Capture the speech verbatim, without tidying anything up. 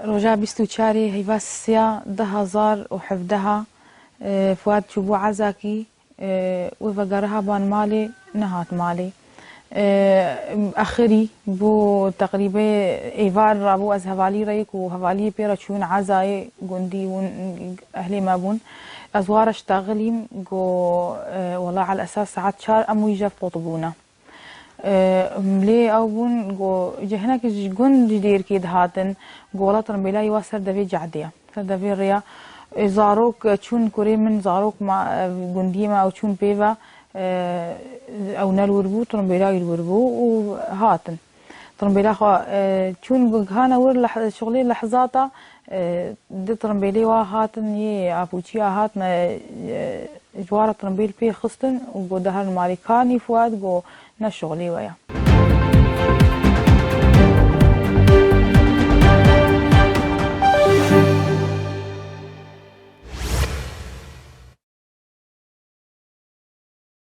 Roja bîst û çarê heyva sisiya du hezar û hevdeha, e, Fuad çûbû Ezakî, e, wê vegeriha ban malê, nehat malê. E, Axirî bû teqrîbê êvar rabû ez hevalî re yek û hevaliyê pê re çûn Ezayê gundî hûn ehlê me bûn. Ez wa re ştexilîm, got, e, wela el esas saet çar em wî jev qutbûne. E, lê ew bûn, got, ji hinek ji gund ji dêrkê dihatin, got, wela tirimbêlayî wa ser devê cadê ye, ser devê rêya. E, zarok, e, çûn kurê min, zarok ma, e, gundiyê me ew çûn pê ve, e, ew ne li wir bû, tirimbêlayî li wir bû û hatin. Tirimbêla xwe, e, çûn gu-, hane wir leh-, şixulê lehzata, e, di tirimbêlê wa hatin yê apûçiya hatine, e, ji wa re tirimbêl pê xistin û got, de herin malê kanî Fuad, got, ne şixulê we ye.